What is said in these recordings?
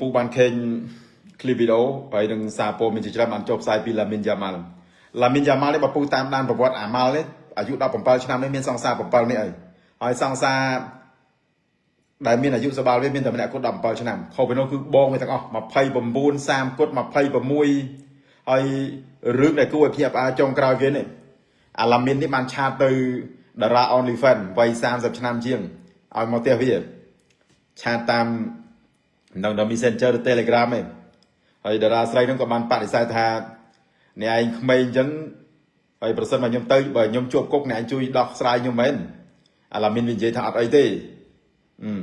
ពូបានឃើញคลิปវីដេអូហើយនឹងសារព័ត៌មានជាច្រើនបានចុះផ្សាយពីឡាមីនយ៉ាម៉ាល់ឡាមីនយ៉ាម៉ាល់នេះបើពូតាមដានប្រវត្តិអាម៉ាល់នេះអាយុ17ឆ្នាំនេះមានសង្សារ7នេះអីហើយសង្សារដែលមានអាយុសបាលវាមានតែម្នាក់គាត់17ឆ្នាំខុសពីនោះគឺបងវាទាំងអស់29 30គាត់26ហើយរឿងដែលគួរឲ្យភ្ញាក់ផ្អើលចុងក្រោយគេនេះអាឡាមីននេះបានឆាតទៅតារា OnlyFans វ័យ30ឆ្នាំជាងឲ្យមកផ្ទះវាឆាតតាមនឹងដល់ Messenger ឬ Telegram ឯងហើយតារាស្រីហ្នឹងក៏បានបដិសេធថាអ្នកឯងក្មេងអញ្ចឹងហើយប្រសិនបើខ្ញុំទៅបើខ្ញុំជួបគុកអ្នកឯងជួយដោះស្រាយខ្ញុំមែនអាឡាមីនវានិយាយថាអត់អីទេអឺ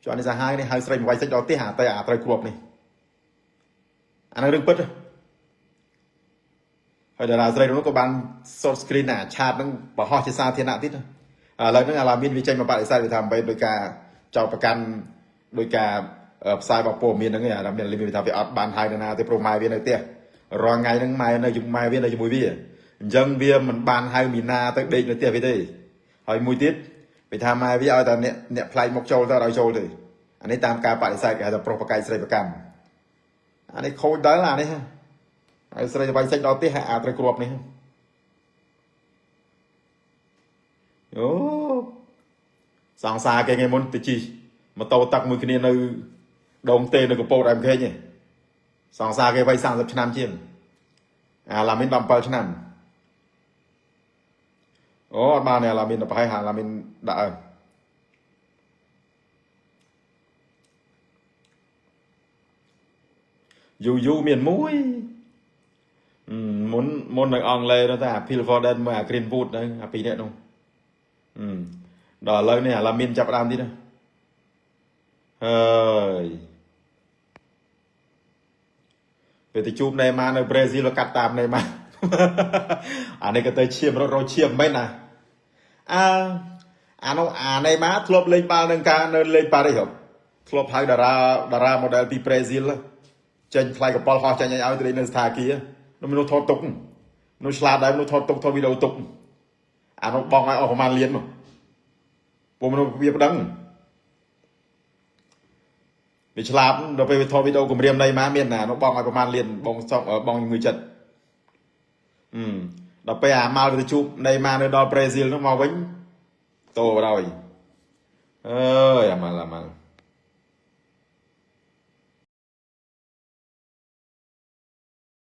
ចុះអានេះសាហាវនេះហៅស្រីមកវាយសាច់ដល់ផ្ទះអាតែអាត្រូវគ្រាប់នេះអានឹងរឿងពិតហើយតារាស្រីនោះក៏បាន short screen អាឆាតហ្នឹងបង្ហោះជាសាធារណៈទៀតឥឡូវហ្នឹងអាឡាមីនវាចេញមកបដិសេធវាថាមិនដោយការចោទប្រកាន់ដោយការផ្សាយបព័ត៌មានហ្នឹងឯងអាឡាមីនវាថាវាអត់បានហៅនរណាទេព្រោះម៉ែវានៅផ្ទះរាល់ថ្ងៃហ្នឹងម៉ែនៅជាមួយម៉ែវានៅជាមួយវាអញ្ចឹងវាមិនបានហៅមីណាទៅដេកនៅផ្ទះវាទេហើយមួយទៀតវាថាម៉ែវាឲ្យតែអ្នកផ្លែកមកចូលទៅឲ្យចូលទេអានេះតាមការបដិសេធគេហៅថាប្រុសប្រកែកស្រីប្រកម្មអានេះខូចដល់អានេះហើយស្រីវាយសាច់ដល់ផ្ទះហើយអាត្រូវគ្រាប់នេះអូសង្សារគេថ្ងៃមុនទៅជិះម៉ូតូទឹកមួយគ្នានៅដងទេនៅកពតអែមខេងសង្សារគេវ័យ30ឆ្នាំជាងអាឡាមីន17ឆ្នាំអូអត់បានទេអាឡាមីនប្រហែលអាឡាមីនដាក់ហើយយូរយូរមានមួយមុនមុននៅអង់គ្លេសនោះតែអា Phil Foden មួយអា Greenwood ហ្នឹងអាពីរនាក់នោះដល់ឥឡូវនេះអាឡាមីនចាប់ដើមទៀតហើយពេលទៅជួបណេម៉ានៅប្រេស៊ីលកាត់តាមណេម៉ាអានេះក៏ទៅឈាមរត់រឈាមមែនណាអើអានោះអាណេម៉ាធ្លាប់លេងបាល់នឹងការនៅលេងប៉ារីសហ៎ធ្លាប់ហៅតារាតារា model ពីប្រេស៊ីលចេញថ្លៃកប៉ាល់ហោះចេញឲ្យទៅលេងនៅស្ថាគារនោះមនុស្សថតទុកនោះឆ្លាតដែរមនុស្សថតទុកថតវីដេអូទុកអានោះបងឲ្យអស់ប្រហែលលាននោះពួកមនុស្សវាប្តឹងវាឆ្លាតដល់ពេលវាថតវីដេអូគម្រាមណៃម៉ាមានណានោះបងឲ្យប្រហែលលានបងសុកបងជំងឺចិត្តដល់ពេលអាម៉ាល់ទៅជួបណៃម៉ានៅដល់ប្រេស៊ីលនោះមកវិញតោបណ្ដោយអើយអាម៉ាល់អាម៉ាល់